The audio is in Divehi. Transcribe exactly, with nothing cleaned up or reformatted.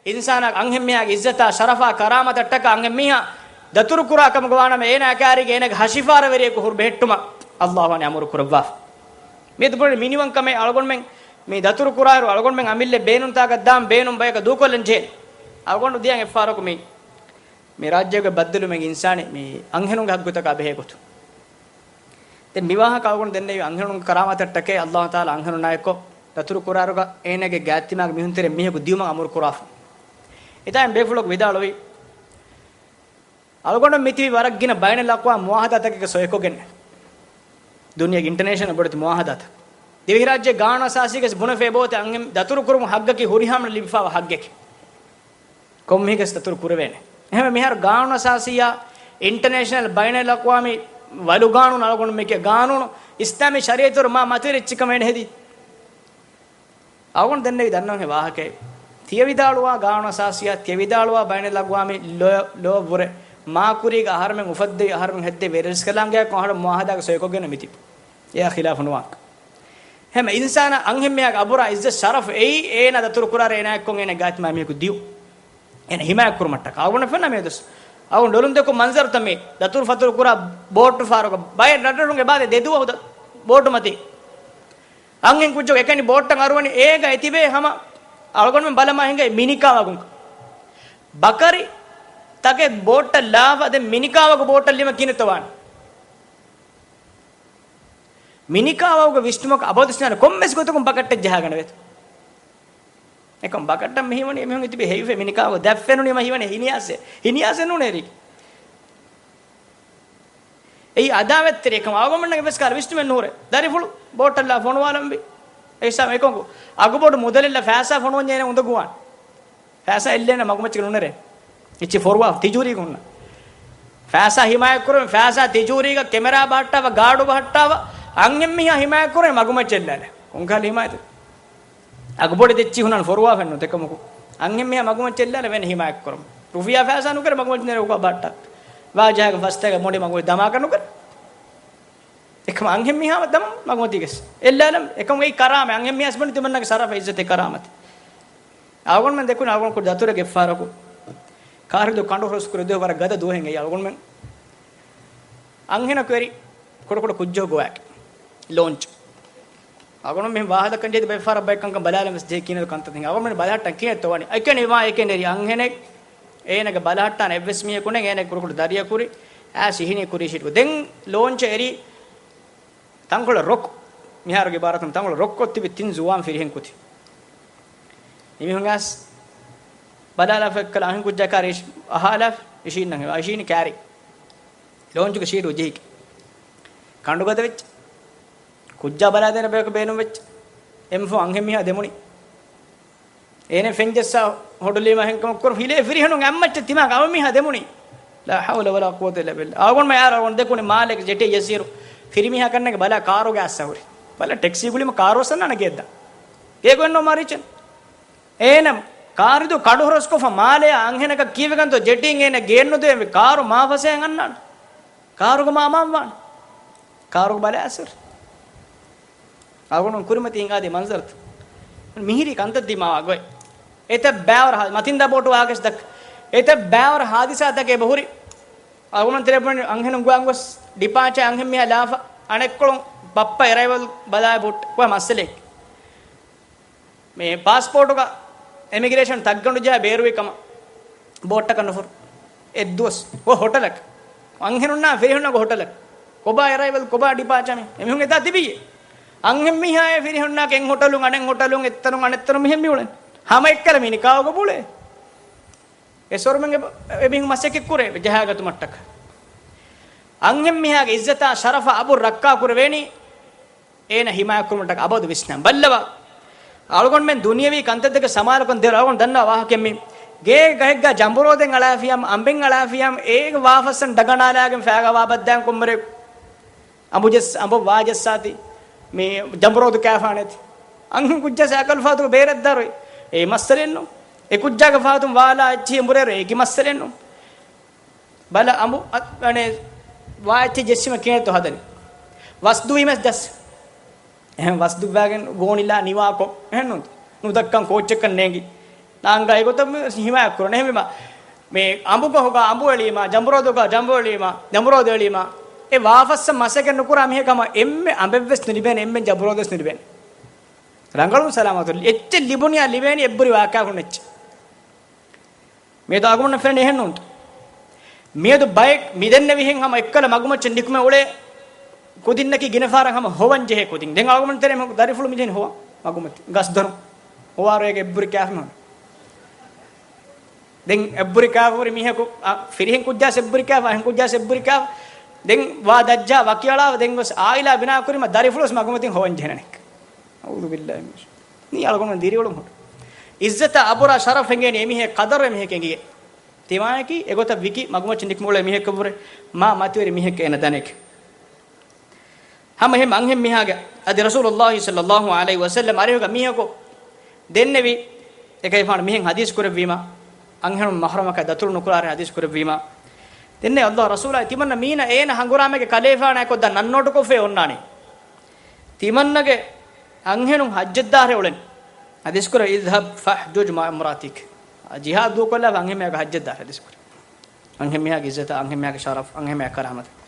އިންސާނާ އަންހެންމީހާގެ އިއްޒަތާ ޝަރަފާ ކަރާމަތަށްޓަކާ އަންހެންމީހާ ދަތުރު ކުރާ ކަމުގަ ވާނަމަ، އޭނާ ކާރީގެ އޭނާގެ ހަށިފާރަވެރިޔަކު ހުރު ބެހެއްޓުމަށް އައްލާހު ވަނީ އަމުރު ކުރައްވާފަ. މި ދުބުނި މިނިވަންކަމެއް އަޅުގަނޑުމެން މި ދަތުރު ކުރާއިރު އަޅުގަނޑުމެން އަމިއްލަ ބޭނުންތާކަށް ދާން ބޭނުން ބަޔަކަށް ދޫކޮށްލަން ޖެހޭ. އަޅުގަނޑު ދިޔަން އެއްފާރަކު މި، މި ރާއްޖޭގެ ބައްދަލުމެއް އިންސާނެއް މި އަންހެނުންގެ ހައްގުތަކާ ބެހޭ ގޮތު. ދެން މި ވާހަކަ އަޅުގަނޑު ދެންނެވި އަންހެނުންގެ ކަރާމަތަށްޓަކައި އައްލާހު ތަޢާލާ އަންހެނުންނާއެއްކޮށް ދަތުރު ކުރާއިރުގަ އޭނާގެ ގާތްތިމާގެ މީހުންތެރެ މީހަކު ދިޔުމަށް އަމުރު ކުރާފަ. އެތާއިން ބޭފުޅަކު ވިދާޅުވި، އަޅުގަނޑު މިތިބީ ވަރަށް ގިނަ ބައިނަލްއަޤްވާމް މުއާހަދާތަކެއްގެ ސޮއެކޮށްގެން. ދުނިޔޭގެ އިންޓަރނޭޝަނަލް ބޮޑެތި މުއާހަދާތައް. ދިވެހިރާއްޖޭ ގާނޫނު އަސާސީގެ ބުނެފޭ ބޯތެ އަންހެން ދަތުރު ކުރުމުން ހައްގަކީ ހުރިހާމަ ލިބިފާވާ ހައްގެކޭ. ކޮންމެހެކަސް ދަތުރު ކުރެވޭނެ. އެހެންވެ މިހާރު ގާނޫނު އަސާސީއާ އިންޓަރނޭޝަނަލް ބައިނަލްއަޤްވާމީ ވަލުގާނޫނު އަޅުގަނޑު މެކެ ގާނޫނު އިސްލާމީ ޝަރީއަތު މާ މަތިވެރި އެއްޗެއް ކަމޭނެ ހެދީ. އަޅުގަނޑު ދެންނެވި ދަންނަވަން ހެ ވާހަކައެއް. ތިޔަވިދާޅުވާ ގާނޫނު އަސާސީއާ، ތިޔަވިދާޅުވާ ބައިނަލްއަޤްވާމީ ލޯ، ލޯ ވުރެ މާކުރީގަ އަހަރުމެން އުފައްދެވި އަހަރުމެން ހެއްދެވި ވެރިރަސްކަލާނގެއަކު އަހަރު މުއާހަދާގެ ސޮއިކޮށްގެން މިތިބި. އެއާ ޚިލާފު ނުވާން. ހަމަ އިންސާނާ އަންހެންމީހާގެ އަބުރާ އިއްޒަތް ޝަރަފު އެއީ އޭނާ ދަތުރު ކުރާރޭ އޭނާއެއްކޮށް އޭނާ ގާތްމާ މީހަކު ދިޔު. އޭނަ ހިމާޔަތްކުރުމަށްޓަކާ. އަޅުގަނޑަށް ފެންނަ މިއަދުސް. އަޅުގަނޑު ލޮލުން ދެކު މަންޒަރުތައް މި ދަތުރު ފަތުރު ކުރާ ބޯޓު ފާރުގަ ބައެއް ރަށްރަށުން އެބާދެ ދެދުވަހު ދަ-، ބޯޓު މަތި. އަންހެން ކުއްޖަކު އެކަނި ބޯޓަށް އަރުވަނި އޭގަ އެތިބޭ ހަމަ އަޅުގަނޑުމެން ބަލަމާ ހިނގައި މިނިކާވާގުން. ބަކަރި ތަކެއް ބޯޓަށް ލާފަ ދެން މިނިކާވާގު ބޯޓަށް ލިމަ ކިނެތަ ވާނެ. މިނިކާވާގު ވިސްނުމަކަށް އަބަދު ސިނާނެ ކޮންމެސް ގޮތަކުން ބަކައްޓަށް ޖަހާގަނެވޭތޯ. އެކަމް ބަކައްޓަށް މިހިވަނީ އެމީހުން ތިބި ހެވިފެ މިނިކާވާގު ދަތްފެނުނީމަ ހިވަނީ ހިނިއާސެ. ހިނިއާސެ ނޫނޭ ރީ. އެއީ އަދާވަތްތެރި އެކަމް އަޅުގަނޑުމެންނަށް އެއްވެސް ކަހަލަ ވިސްނުމެއް ނުހުރޭ. ދަރިފުޅު ބޯޓަށް ލާ ފޮނުވާލަންވީ. އެ ހިސާބު އެކަމަކު އަގުބޮޑު މުދަލެއް ލާ ފައިސާ ފޮނުވަންޏާ އޭނަ އުނދަގޫވާނެ. ފައިސާ އެއްލޭނެ މަގުމައްޗަކަށް ނުނެރޭ. އެއްޗެއް ފޮރުވާ ތިޖޫރީގަ ހުންނަ. ފައިސާ ހިމާޔަތްކުރަމެ، ފައިސާ ތިޖޫރީގަ ކެމެރާ ބަހައްޓާފަ، ގާޑު ބަހައްޓާފަ، އަންހެންމީހާ ހިމާޔަތްކުރަމެ މަގުމައްޗަށް އެއްލާލެ. ކޮންކަހަލަ ހިމާޔަތެއް؟ އަގުބޮޑެތި އެއްޗިހި ހުންނާނެ ފޮރުވާފައެއްނު ތެކަމަކު. އަންހެންމީހާ މަގުމައްޗަށް އެއްލާލެ ވެން ހިމާޔަތްކުރަމު. ރުފިޔާ ފައިސާ ނުކެރޭ މަގުމައްޗަށް ނެރެ އުކާ ބަހައްޓާ. ވާޖަހާގެ ފަސްތައް މޮޑި މަގު ދަމާކަށް ނުކެރޭ. އެކަމަ އަންހެންމީހާ ދަމަ މަގުމަތީގެސް އެއްލާލަން. އެކަމަ އެއީ ކަރާމަ. އަންހެންމީހާސް ބުނި ތިމަންނަގެ ޝަރަފަ އިއްޒަތެއް ކަރާމަތެއް. އަޅުގަނޑުމެން ދެކުނު އަޅުގަނޑު ކުޑަ ދަތުރެއްގެ ފާރަކު ކާރިދު ކަނޑު ހުރަސްކުރި ދުވަހު ވަރަށް ގަދަ ދުވަހެއް އެއީ އަޅުގަނޑުމެން. އަންހެނަކު އެރި ކުޑަކުޑަ ކުއްޖަކު ގޮވާގެ ލޯންޗް. އަޅުގަނޑު މި ވާހަކަ ދައްކަން ޖެހޭ ބައެއް ފާރަށް ބައެއް ކަންކަން ބަލާލަން ވެސް ޖެހޭ ކިހިނެއް ކަންތައް އަޅުގަނޑު ބަލަހައްޓަން ކިހިނެއްތޯ ވަނީ. އެކަނި ވާ އެކަނި އެރި އަންހެނެއް އޭނަގެ ބަލަހައްޓާނެ އެއްވެސް މީހަކު ނެތް. އޭނަ ކުޑަކުޑަ ދަރިއަކު ހުރި އައިސް އިހިނީ ކުރީ ޝީޓްގަ. ދެން ލޯންޗަށް އެރީ ތަންކޮޅެއް ރޮކް. މިހާރުގެ އިބާރާތުން ތަންކޮޅެއް ރޮކް ކޮށް ތިބި ތިން ޒުވާން ފިރިހެން ކުތި. އެމީހުން އައިސް ބަލާލާފަ އެއްކަލަ އަހަން ކުއްޖާ ކާރި އިޝް-، އަހާލާފަ އިށީންނަން ހެވާ. އިށީނި ކާރި. ލޯންޗުގެ ޝީޓު ޖެހިގެ. ކަނޑު ގަދަ ވެއްޖެ. ކުއްޖާ ބަލާދޭނެ ބަޔަކު ބޭނުން ވެއްޖެ. އެމްފޯ އަންހެން މީހާ ދެމުނި. އޭނެ ފެންޖައްސާ ހޮޑުލީމަ ހެންކަމަށް ކުރު ހިލޭ ފިރިހެނުން އަތްމައްޗަށް ތިމާގެ އަވަމީހާ ދެމުނީ. ލާ ޙައުލަ ވަލާ ޤުވަތަ އިއްލާ ބިއްލާ. އަޅުގަނޑު މަޔާރު އަޅުގަނޑު ދެކުނި މާލޭގެ ޖެޓީ ޔަސީރު ފިރިމީހާ ކަންނޭނގެ ބަލާ ކާރުގެ އައްސަ ހުރި. ބަލަ ޓެކްސީ ގުޅީމަ ކާރު އައްސަންނާނެ ގެއްދާ. ގޭގޮތްނޯ މާރީޗަން. އޭނަ ކާރިދޫ ކަނޑު ހުރަސްކޮށްފަ މާލެއާ އަންހެނަކަށް ކީއްވެގެންތޯ ޖެޓީން އޭނަ ގެއެއްނުދޭ ކާރު މާ ފަސޭހައިން އަންނާނެ. ކާރުގަ މާ އަމާން ވާނެ. ކާރުގަ ބަލާ އައްސަ ހުރި. އަޅުގަނޑު ކުރިމަތި ހިނގާދި މަންޒަރުތައް. މިހިރީ ކަންތައް ދިމާވާ ގޮތް. އެތައް ބައިވަރު ހާ-، މަތިންދާ ބޯޓު ވާހަކަސް ދައްކަ. އެތައް ބައިވަރު ހާދިސާތަކެއް އެބަހުރި. އަޅުގަނޑު ތެރެއަށް އަންހެނުން ގޮވާން ގޮސް ޑިޕާޗާ އަންހެން މީހާ ލާފަ އަނެއްކޮޅުން ބައްޕަ އެރައިވަލް ބަލާ ބޯޓް ކޮއެ މައްސަލައެއް. މި ޕާސްޕޯޓުގަ އެމިގްރޭޝަން ތައްގަނޑު ޖަހާ ބޭރުވި ކަމަށް ބޯޓަކަށް ނުފުރު. އެއްދުވަސް އޮ ހޮޓަލަކަށް. އަންހެނުންނާ ފިރިހެނުންނަކު ހޮޓަލަކަށް. ކޮބާ އެރައިވަލް، ކޮބާ ޑިޕާޗާ މި؟ އެމީހުން އެތާ ތިބިއްޔޭ. އަންހެން މީހާއޭ ފިރިހެނުންނާ އެއް ހޮޓަލުން އަނެއް ހޮޓަލުން އެއްތަނުން އަނެއްތަނުން މިހެން މިއުޅެން. ހަމަ އެއްކަލަ މި ނިކާވަގު ބުޅޭ. އެ ސޮރުމެން އެ ބަ-، އެމީހުން މަސައްކަތް ކުރޭ ޖަހާގަތުމަށްޓަކަ. އަންހެން މީހާގެ އިއްޒަތާ ޝަރަފާ އަބުރު ރައްކާ ކުރެވޭނީ. އޭނަ ހިމާޔަތްކުރުމަށްޓަކަ އަބަދު ވިސްނާ. ބައްލަވާ. އަޅުގަނޑުމެން ދުނިޔަވީ ކަންތައްތަކެއް ސަމާލުކަން ދޭ އަޅުގަނޑު ދަންނަ ވާހަކައެއް މި. ގޭގެ ގަހެއްގަ ޖަނބުރޯދެއް އަޅާފިޔާމަ، އަނބެއް އަޅާފިޔާމަ، އޭގެ ވާފަސްސަން ޑަގަނާލާގެން ފައިގަ ވާބައްދާން ކޮންމެރެ އަނބު ޖެސް، އަނބު ވާ ޖެއްސާތި. މި ޖަނބުރޯދު ކާފާނެތި. އަންހެން ކުއްޖާ ސައިކަލް ފާތުގަ ބޭރަށްދާރު. އެ މައްސަލައެއްނު. އެ ކުއްޖާގެ ފާތުން ވާލާ އެއްޗިހި އެނބުރޭރު. އޭގެ މައްސަލައެއްނު. ބަލަ އަނބު އަ-، އަނެ ވާއެއްޗެއް ޖެއްސީމަ ކޭނެތޯ ހަދަނީ. ވަސްދުވީމަސް ޖަސް. އެހެން ވަސްދުއްވާގެން ގޯނިލާ ނިވާކޮށް. އެހެންނު. ނުދައްކަން ކޯއްޗަކަށް ނޭނގި. ނާނގާ އެގޮތަށް ހިމާޔަތް ކުރަން. އެހެންވީމަ، މި އަނބުގަހުގަ އަނބު އެޅީމަ، ޖަމްރޯދުގަ ޖަމްރޯ އެޅީމަ، ޖަމްރޯދު އެޅީމަ، އެ ވާފައްސަ މަސައްކަތް ނުކުރާ މީހަކަމަ އެންމެ އަނބެއްވެސް ނުލިބޭނެ، އެންމެން ޖަމްރޯދުވެސް ނުލިބޭނެ. ރަނގަޅު ސަލާމަތު އެއްޗެއް ލިބުނިޔާ ލިބޭނީ އެއްބުރި ވާކާފުން އެއްޗެއް. މިއަދު އަޅުގަނޑު ފެން އެހެން ނޫންތަ؟ މިއަދު ބައެއް މިދެންނެވިހެން ހަމަ އެއްކަލަ މަގުމައްޗަށް ނިކުމެ އުޅޭ ކުދިންނަކީ ގިނަ ފަހަރަށް ހަމަ ހޮވަން ޖެހޭ ކުދިން. ދެން އަޅުގަނޑު ތެރޭ ދަރިފުޅު މިޖެހެން ހޮވަން މަގުމަތި ގަސްދޮރު ހޮވާރު އޭގެ އެއްބުރި ކާފަ މިހުން. ދެން އެއްބުރި ކާފަ ހުރި މީހަކު، އަ، ފިރިހެން ކުއްޖާސް އެއްބުރި ކާފަ، އަހަން ކުއްޖާސް އެއްބުރި ކާފަ. ދެން ވާ ދައްޖާ ވަކިއަޅާފަ، ދެން ގޮސް އާއިލާ ބިނާ ކުރީމަ ދަރިފުޅުސް މަގުމަތިން ހޮވަން ޖެހެނެނެކެ. އައޫޛު ބިއްލާހި މިން ޝައް. ނީ އަޅުގަނޑު ދިރިއުޅުން ހުރި. އިއްޒަތާ އަބުރާ ޝަރަފް އެނގޭނެ އެމީހެއް ޤަދަރު އެމީހެއް އެނގިގެ. ތިމާޔަކީ އެގޮތަށް ވިކި މަގުމައްޗަށް ނިކުމެ އުޅޭ މީހެއްކަށްވުރެ މާ މަތިވެރި މީހެއް އޭނަ ދަނެކެ. ހަމަ އެހެން އަންހެން މީހާގެ އަދި ރަސޫލުﷲ ޞައްލަﷲ ޢަލައިހި ވަސައްލަމް އަރިހުގަ މީހަކު ދެންނެވި އެކައިފާނު މިހެން ޙަދީޘް ކުރެއްވީމަ، އަންހެނުން މަޙްރަމަކާ ދަތުރު ނުކުރާރެ ޙަދީޘް ކުރެއްވީމަ، ދެންނެވި ﷲ ރަސޫލާ ތިމަންނަ މީނަ އޭނަ ހަނގުރާމައިގެ ކަލޭފާނާ ކޮށްދާ ނަންނޯޓުކޮށްފައި އޮންނާނީ. ތިމަންނަގެ އަންހެނުން ޙައްޖަށްދާރެ އުޅެން. ޙަދީޘް ކުރެ، "اذهب فاحجج مع امرأتك." ޖިހާދު ދޫކޮށްލާފަ އަންހެންމެއަކަށް ޙައްޖަށްދާ ޙަދީޘް ކުރެ. އަންހެންމީހާގެ އިއްޒަތާ، އަންހެންމީހާގެ ޝަރަފް، އަންހެންމީހާގެ ކަރާމަތު.